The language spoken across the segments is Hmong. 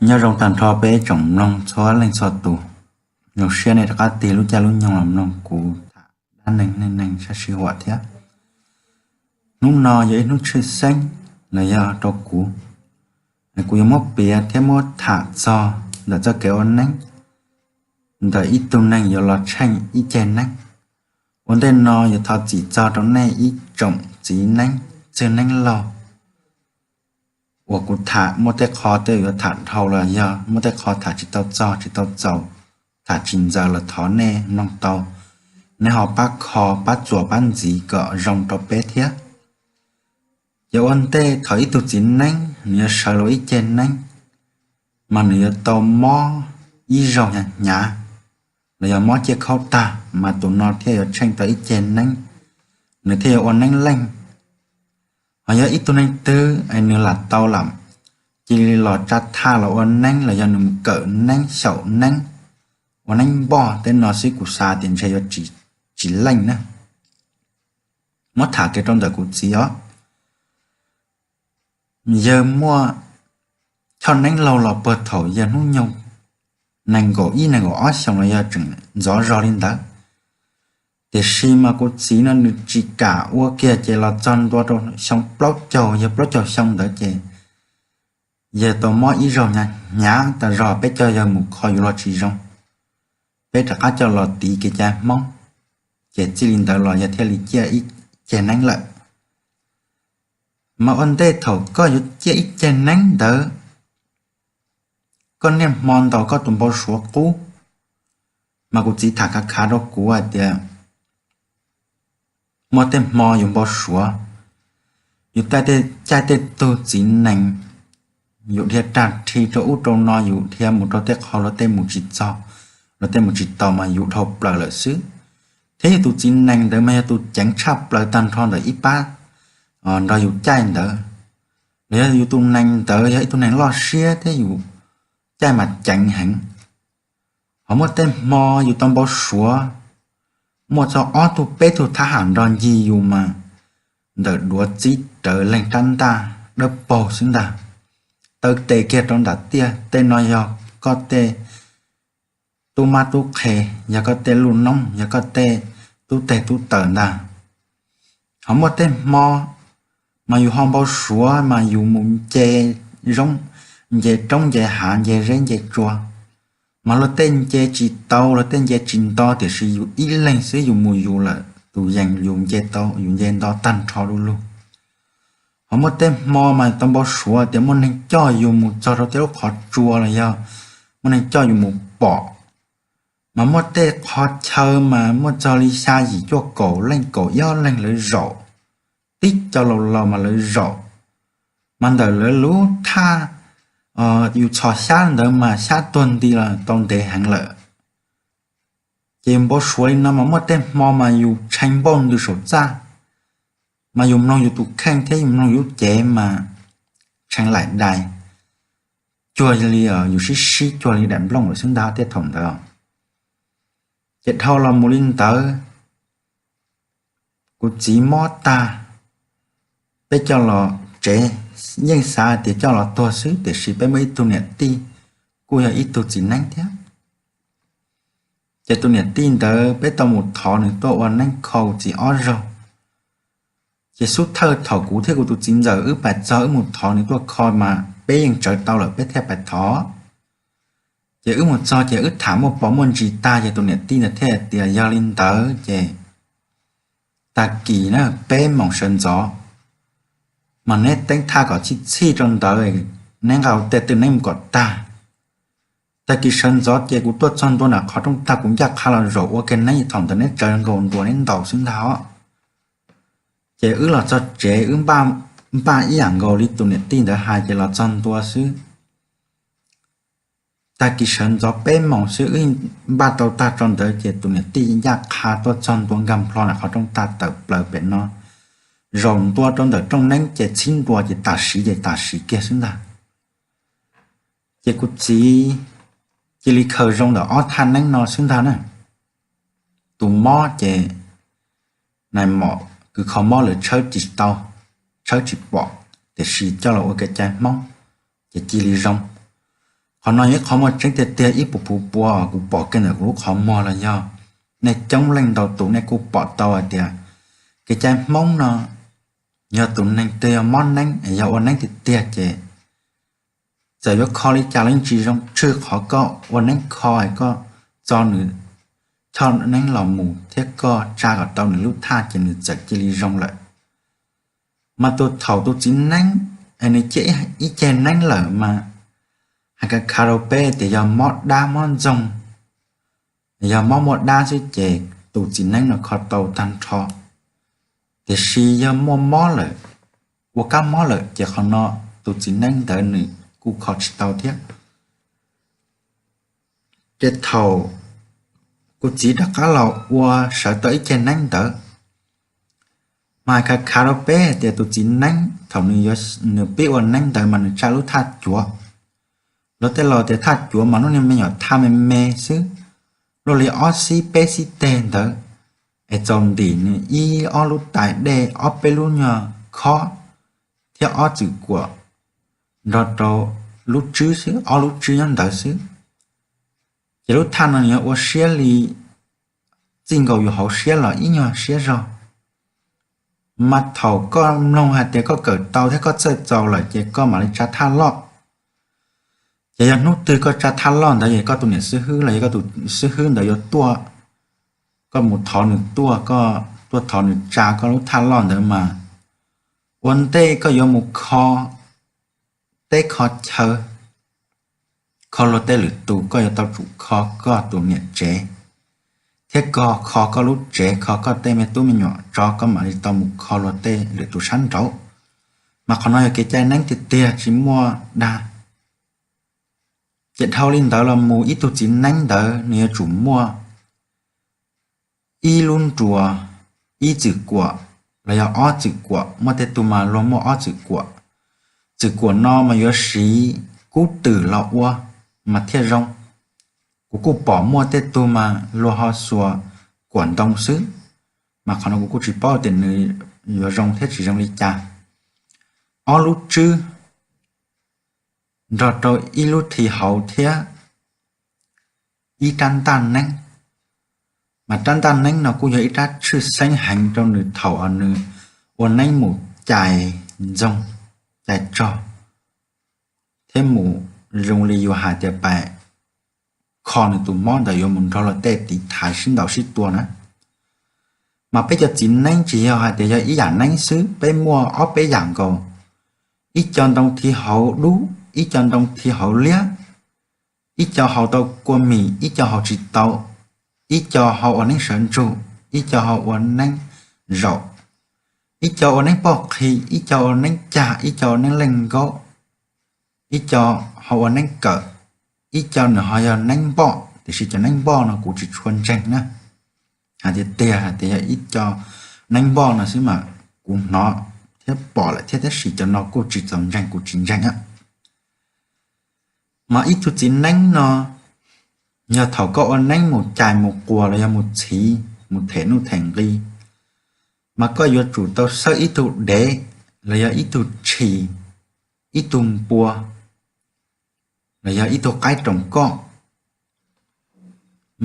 Nyob zoo tag nrho peb tsoom mloog txhua leej txhua tus, zoo siab nej rov qab tig lub caij lub nyoog los mloog kuv tham dab neeg neej neeg sab sij huam thiab. Hnub no yog ib hnub tshwj xeeb los yog rau kuv, kuv yuav muab piav thiab muab tham txog ntawm txoj kev ua neeb ntawm ib tug neeg yuav los tsheej ib ceg neeb. Ua ntej no yuav thov txim txog rau nej ib tsoom txiv neeb txwj neeb laug uas kuv tham muaj tej qho tej yuav tham dhau los yog muaj tej qho tham tsis tau txog tsis tau txaus, tham tsis ntxaws los thov nej mloog tau, nej ho pab kho pab txuas pab ntxiv kom zoo rau peb thiab. Ces ua ntej thaum ib tug txiv neeb nws yuav sawv los ib ceg neeb, mas nws yuav tau mob ib zaug hnyav hnyav, los yog mob ciaj khaub tag, mas tus no thiaj yuav tsheej tau ib ceg neeb, nws thiaj yuav ua neeb leej. Ho yog ib tug neeg twg es nws lam tau lam cia li los tsa thaj los ua neeb los yog nws mus kawm neeb xyaum neeb, ua neeb npoj tej no xwb kuv xav tias ntshe yuav tsis leej na. Muab tham kiag rau ntawm kuv txiv os. Yawg muaj choj neeb laug los puag thaum yawg hnub nyoog nees nkaum ib nees nkaum ob xyoos los yog tseem ntxov zog li ntawd. Tiam sis mas kuv txiv no nws tsis kam ua kiag ces los txog ntua rau xyoo plaub caug, yog plaub caug xyoo ntawd ces yawg tau mob ib zaug hnyav hnyav tas zog, peb coj yawg mus kho yuav luag tsis zoo, peb rov qab coj los tiv kev cai Hmoob, ces txij li ntawd los yawg thiaj li ciaj ib ceg neeb lawm. Mas ua ntej thaum koj yuav ciaj ib ceg neeb ntawd, koj niaj hmo ntaus koj tus npau suav qub. Mas kuv txiv tham khav khav rau kuv hais tias muaj tej hmo yus npau suav, yus caij tej tug txiv nees, yus dhia rag rhi rau ub rau no, yus dhia mus rau tej qhov luag tej mus tsis txog, luag tej mus tsis taus mas yus dhau plaws lawm xwb. Thiab yus tus txiv nees ntawd mas yog tus ceev tshaj plaws tag nrho ntawm ib pab nrog yus caij ntawd. Los yog yus tus nees ntawd yog ib tug nees loj siab thiab yus caij mas ceev heev. Ho muaj tej hmo yus tau npau suav, muaj txog ob tug peb tug thab ham nrog ncig yus mas ntawm duav txib rawv leeg rab ntaj dawb paug xwb ntag. Taw tes kiag rau nram tiaj, tej no yog koj tej tub mab tub qhe, yog koj tej luj noob, yog koj tej tub teg tub taws ntag. Ho muaj tej hmo mas yus ho npau suav mas yus mus nce zoo, nce roob nce hav nce zeb nce tsua, mas luag tej nce tsis tau, luag tej nce tsis nto, tiam sis yus ib leeg xwb yus mus yus lawm, tus yees yus nce tau, yus nce nto tag nrho du lug. Ho muaj tej hmo mas tau npau suav tias muaj neeg coj yus mus txog rau tej lub qhov tsua los yog muaj neeg coj yus mus pom. Mas muaj tej qhov chaw mas muaj txog li xya yim cuaj kaum leej kaum ib ob leeg lawv zaum, tib co laus laus mas lawv zaum. Mas ntawm lawv lub thaj yus txhos xyab ntawd mas xyab tuag nti los tau ntev heev lawm. Ces yus npau suav li no mas muaj tej hmo mas yus tshee npauj ntws saum txaj, mas yus mloog yus tus kheej thiab yus mloog yus lub cev mas tshee laim dais, cuag li yus sib sib cuag li daim nplooj lawm xwb ntag tej thaum ntawd. Ces dhau los mus li ntawd, kuv txiv mob tag, peb coj los tsev, yeej xav tias coj los tuag xwb, tiam sis peb muaj ib tug niam tij kuj yog ib tug txiv neeb thiab. Ces tus niam tij ntawd peb tau mus thov nws tuaj ua neeb kho kuv txiv ob zaug. Ces xub thawj thaum kuv thiab kuv tus txiv ntxawm wb pais txog wb mus thov nws tuaj kho mas peb yeej tsawv tau lawm peb thiaj pais thov. Ces wb mus txog ces wb tham muaj pom muaj ntsis tag ces tus niam tij ntawd thiaj tias yog li ntawd ces tag kis na peb moos sawv ntxov mas neb teeb thaj kom txhij txhij rau ntawd, neb nqa tej twj neeb mus kom tag. Tag kis sawv ntxov ces kuv tuaj txog ntua nram qhov rooj tag kuv ncaj qha los zaum ua kiag neeb, thaum ntawd neb tsawv nkaus nruas neb ntaus xwb ntag os. Ces wb los txog tsev wb npaj ib yam nkaus li tus niam tij ntawd hais ces los txog ntua xwb. Tag kis sawv ntxov peb moos xwb wb npaj tau tag tso ntawd ces tus niam tij ncaj qha tuaj txog ntua nkag nplho nram qhov rooj tag tawm plaws pem no, zaum ntua rau ntawm rooj neeb ces txhib ntua ces tam sim ces tam sim kiag xwb ntag. Ces kuv txiv cia li khaws zoo ntawm ob thaj neeb no xwb ntag na. Tus mob ces nais mom kws kho mob lawv tshawb tsis tau, tshawb tsis pom, tiam sis coj los ua kev cai Hmoob ces cia li zoo. Qhov no yog ib qhov muaj tseeb tiag tiag, ib puas phuv pua kuv pom kiag ntawm kuv lub qhov muag los yog nej coob leej ntau tus nej kuj pom tau hais tias kev cai Hmoob no yog tus neeg twg yog mob neeb es yog ua neeb tiag tiag ces txawm yuav kho li cas los yeej tsis zoo, tshwj qhov koj ua neeb kho es koj txo nws choj neeb los mus thiab koj tsa kom tau nws lub thaj ces nws txawm cia li zoo lawm. Mas tus thaum tus txiv neeb es nws ciaj ib ceg neeb lawm mas hais kha kha rau peb tias yog mob dab mob ntxoog, yog mob muaj dab xwb ces tus txiv neeb no kho tau tag nrho. Tiam sis yog muaj mob lawm, ua kab mob lawm ces qhov no tus txiv neeb ntawd nws kuj kho tsis tau thiab. Ces thaum kuv txiv rov qab los ua sawv tau ib ceg neeb ntawd, mas hais kha kha rau peb hais tias tus txiv neeb thaum nws yuav, nws pib ua neeb ntawd mas nws tsa lub thaj cuav. Luag tej laus tias thaj cuav mas lub niag me nyuam thaj me me xwb, luaj li ob xib peb xib teg ntawd, es txaus ntim nws ib ob lub tais dej, ob peb lub nyuag khob thiab ob txwm kuam nrog rau lub tswb xwb, ob lub tswb nyob ntawd xwb. Ces lub thaj no nws yuav ua siab li txij nkaus yus hauv siab los ib nyuag siab zog. Mas thaum koj mloog hais tias koj kawm tau thiab koj txhawj txaus lawm ces koj mam li tsa thaj loj. Ces yog hnub twg koj tsa thaj loj ntawd ces koj tus niam xib hwb los yog koj tus xib hwb ntawd yuav tuaj, koj mus thov nws tuaj, koj tuaj thov nws tsa koj lub thaj loj ntawd mas ua ntej koj yuav mus kho teb kho chaw, kho luag tej lwm tus, koj yuav tau tsum kho koj tus niam tsev, thiab koj kho koj lub tsev, kho koj tej me tub me nyuam tso koj mam li tau mus kho luag tej lwm tus sab nraud. Mas qhov no yog kev cai neeb tiag tiag tsis muaj dag. Ces dhau li ntawd los mus ib tug txiv neeb ntawd nws yuav tsum muaj ib lub nruas, ib txwm kuam los yog ob txwm kuam, muaj tej tug mas luag muaj ob txwm kuam. Txwm kuam no mas yuav siv kub twm los ua mas thiaj zoo. Kuv kuj pom muaj tej tug mas luag ho xuas kuam ntoo xwb, mas qhov no kuv kuj tsis paub tias nws yuav zoo thiab tsis zoo li cas. Ob lub tswb nrog rau ib lub thi hauv thiab ib rab ntaj neeb. Mas rab ntaj neeb no kuj yog ib rab tshwj xeeb heev rau nws thaum nws ua neeb mus cais ntxoog, cais tsog, thiab mus zoo li yus hais tias pais kho nws tus mob ntawd yuav mus nrog luag tej tiv thaiv sib ntaus sib tua na. Mas peb cov txiv neeb tsis yog hais tias yog ib yam neeb xwb, peb muaj ob peb yam nkaus. Ib co ntoo thi hauv dub, ib co ntoo thi hauv liab, ib co haus tau kua mis, ib co haus tsis tau, ib co ho ua neeb sawv ntsug, ib co ho ua neeb zaum, ib co ua neeb poj qhi, ib co ua neeb cag, ib co ua neeb leej nkaub, ib co ho ua neeb kawm, ib co nws ho yog neeb npoj, tiam sis cov neeb npoj no kuv tsis tshua ntseeg na. Hais tiag tiag hais tias yog ib co neeb npoj no xwb mas kuv hnov thiab pom lawm thiab, tab sis cov no kuj tsis txaus ntseeg, kuv tsis ntseeg. Mas ib tug txiv neeb no yog thaum koj ua neeb mus cais mus quas los yog mus txhiv mus them nuj them nqi, mas koj yuav tsum tau xawb ib tug dev los yog ib tug tshis, ib tug npua los yog ib tug qaib roos koj.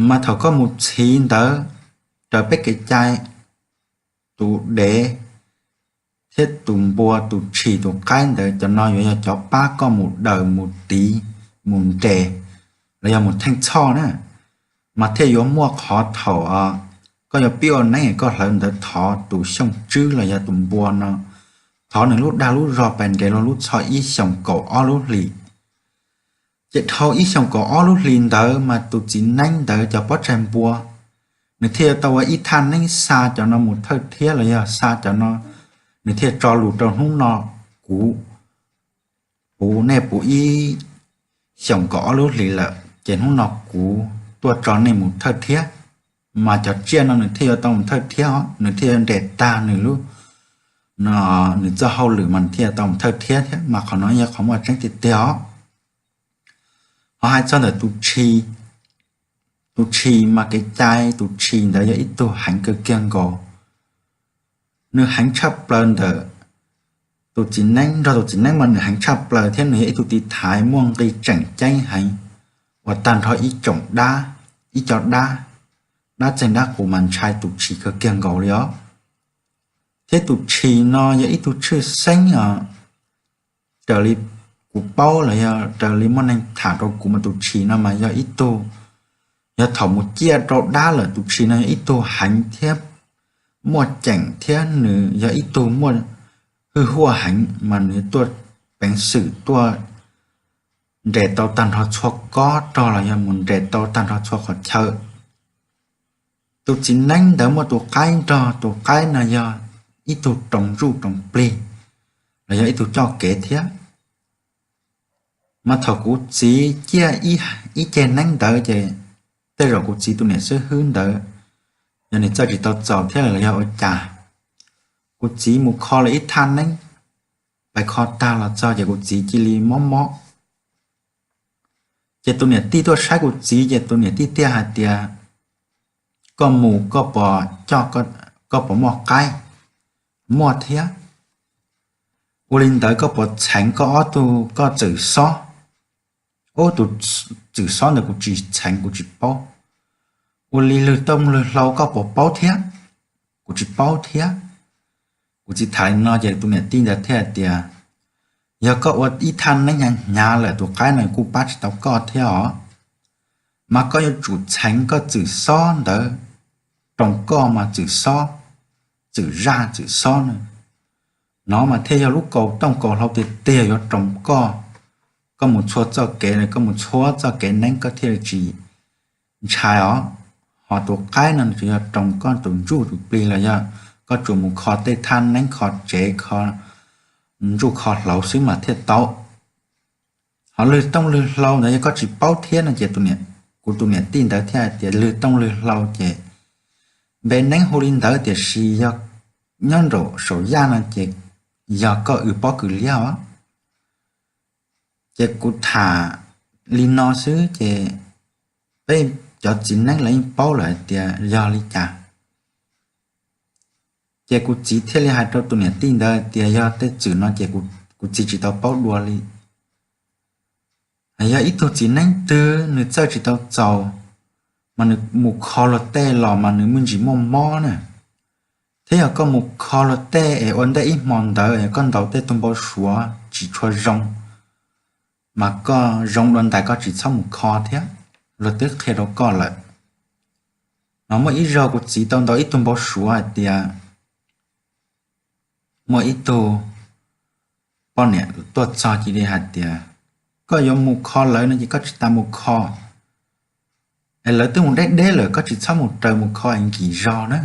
Mas thaum koj mus txhiv ntawd, raws peb kev cai, tus dev thiab tus npua, tus tshis, tus qaib ntawd, cov no yuav yog cov pab koj mus daws mus tiv mus nres los yog mus theej txhoj na. Mas thiaj yuav muaj qhov thaum koj yuav pib ua neeb koj hlawv ntawv thov tus xyooj tswb los yog tus npua no, thov nws lub dag lub zog pais nres luag lub txhoj ib xyoos kaum ob lub hlis. Ces dhau ib xyoos kaum ob lub hlis ntawd mas tus txiv neeb ntawd cov pob tsaig npua nws thiaj yuav tau ua ib thaj neeb xa cov no mus thawj thiab los yog xa cov no, nws thiaj tso lus rau hnub no kuv puv nej puv ib xyoos kaum ob lub hlis lawm ces hnub no kuv tuaj tso nej mus thawj thiab. Mas cov tsiaj no nws thiaj yuav tau mus thawj thiab os, nws thiaj yuav nres tag nws lub, nws txoj hauj lwm mas nws thiaj yuav tau mus thawj thiab thiab. Mas qhov no yog qhov muaj tseeb tiag tiag os. Ho hais txog ntawm tus tshis, tus tshis mas kev cai tus tshis ntawd yog ib tug heev kawg kiag nkaus. Nws heev tshaj plaws ntawm Tus txiv neeb nrog tus txiv neeb mas nws heev tshaj plaws thiab nws yog ib tug tiv thaiv muaj nqi tseem ceeb heev uas tag nrho ib tsoom dab, ib co dab, dab txeeg dab qus mas ntshai tus tshis kawg kiag nkaus li os. Thiab tus tshis no yog ib tug tshwj xeeb os, raws li kuv paub los yog raws li muaj neeg tham rau kuv mas tus tshis no mas yog ib tug, yog thaum mus ciaj rau dab lawm tus tshis no yog ib tug heev thiab muaj ceem thiab nws yog ib tug muaj hwj huaj heev mas nws tuaj peev xwm tuaj nres tau tag nrho txhua kob rog los yog mus nres tau tag nrho txhua qhov chaw. Tus txiv neeb ntawd muaj tus qaib nrog, tus qaib no yog ib tug roos ntsuj roos plig los yog ib tug coj kev thiab. Mas thaum kuv txiv ciaj ib ceg neeb ntawd ces tej zaum kuv txiv tus niam xib hwb ntawd yog nws txawj tsis tau txaus thiab los yog ua cas, kuv txiv mus kho lawm ib thaj neeb, pais kho tag los txog ces kuv txiv cia li mob mob. Ces tus niam tij tuaj saib kuv txiv ces tus niam tij thiaj hais tias, koj mus koj puas coj, koj puas muaj qaib? Muaj thiab. Ua li ntawd koj puas txheev koj ob tug koj txwm xob? Ub, tus txwm xob ntawd kuv tsis txheev kuv tsis paub. Ua li lwg tooj lwg hlau koj puas paub thiab? Kuv tsis paub thiab. Kuv txiv tham li no ces tus niam tij ntawd thiaj tias, yog koj ua ib thaj neeb hnyav hnyav lawm tus qaib no kuj pab tsis tau koj thiab os. Mas koj yuav tsum txheev koj txwm xob ntawd roos koj mas txwm xob, txwm zaj txwm xob na, no mas thiaj yog lub kaus tooj kaus hlau tiag tiag yuav roos koj. Koj mus txhua txoj kev, koj mus txhua txoj kev neeb koj thiaj li tsis ntshai os. Ho tus qaib no nws tsuas yog roos koj tus ntsuj tus plig los yog koj tsuas mus kho tej thaj neeb kho tsev kho ntsuj kho hlauv xwb mas thiaj tau. Ho lwg tooj lwg hlau ntawd yog koj tsis paub thiab no ces kuv tus niam tij ntawd thiaj hais tias lwg tooj lwg hlau ces npe neeb hu li ntawd tiam sis yog nyob nraum saum yaj no ces yog koj ua pob kws liab os. Ces kuv tham li no xwb ces peb cov txiv neeb lawv yeej paub lawm hais tias yog li cas. Ces kuv txiv thiaj li hais rau tus niam tij ntawd tias yog tej txwm no ces kuv txiv tsis tau paub dua li. Yog ib tug txiv neeb twg nws txawj tsis tau txaus, mas nws mus kho luag tej los mas nws me ntsis muaj mob na. Thiab yog koj mus kho luag tej es ua ntej ib hmo ntawd koj ntaus tej tug npau suav tsis tshua zoo, mas koj zoo dua ntais koj tsis txhob mus kho thiab, luag twb qhia rau koj lawm. Mas muaj ib zaug kuv txiv tau ntaus ib tug npau suav hais tias muaj ib tug poj niam tuaj txog cia li hais tias, koj yuav mus kho lawv no ces koj tsis tas mus kho, es lawv twb mus deb deb lawm koj tsis txhob mus raws mus kho es nkim zog na.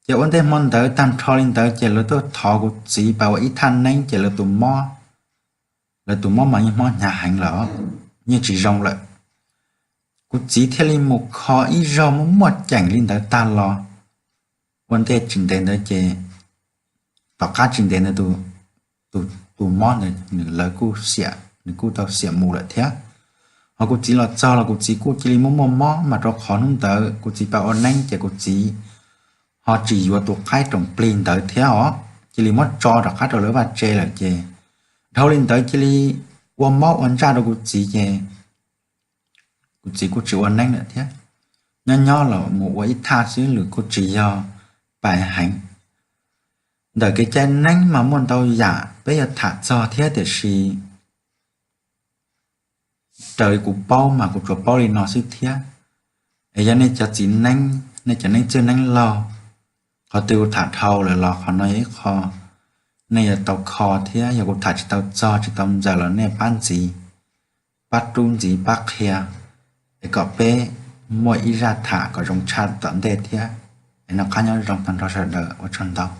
Ces ua ntej hmo ntawd tag nrho li ntawd ces lawv tuaj thov kuv txiv pab ua ib thaj neeb ces lawv tus mob, lawv tus mob mas yeej mob hnyav heev lawm, yeej tsis zoo lawm. Kuv txiv thiaj li mus kho ib zaug muaj muaj ceem li ntawd tag los, ua ntej tsis ntev ntawd ces, tom qab tsis ntev ntawd tus mob ntawd nws, lawv kuj xiam, nws kuj tau xiam mus lawm thiab. Ho kuv txiv los txog los kuv txiv kuj cia li muaj muaj mob mas rau qhov hnub ntawd kuv txiv pab ua neeb ces kuv txiv ho tsis yuav tus qaib roos plig ntawd thiab os, cia li muab tso rov qab rau lawv vaj tse lawm ces dhau li ntawd cia li ua mob ua ntsaj rau kuv txiv ces kuv txiv kuj tsis ua neeb lawm thiab. Nyob nyob los mus ua ib thaj xwb, lwm kuj tsis yog pais heev. Ntawm kev cai neeb mas muaj ntau yam peb yuav tham txog thiab tiam sis raws li kuv paub mas kuv tsuas paub li no xwb thiab. Es yog nej cov txiv neeb, nej cov neeb txwj neeb laug, qhov twg kuv tham dhau lawm los qhov no yog ib qho nej yuav tau kho thiab, yog kuv tham tsis tau txog tsis tau ntxaws los nej pab ntxiv, pab rub ntxiv pab qhia, es kom peb muaj ib zaj tham kom zoo tshaj tom ntej thiab. Es noj qab nyob zoo tag nrho sawv daws, ua tsaug ntau.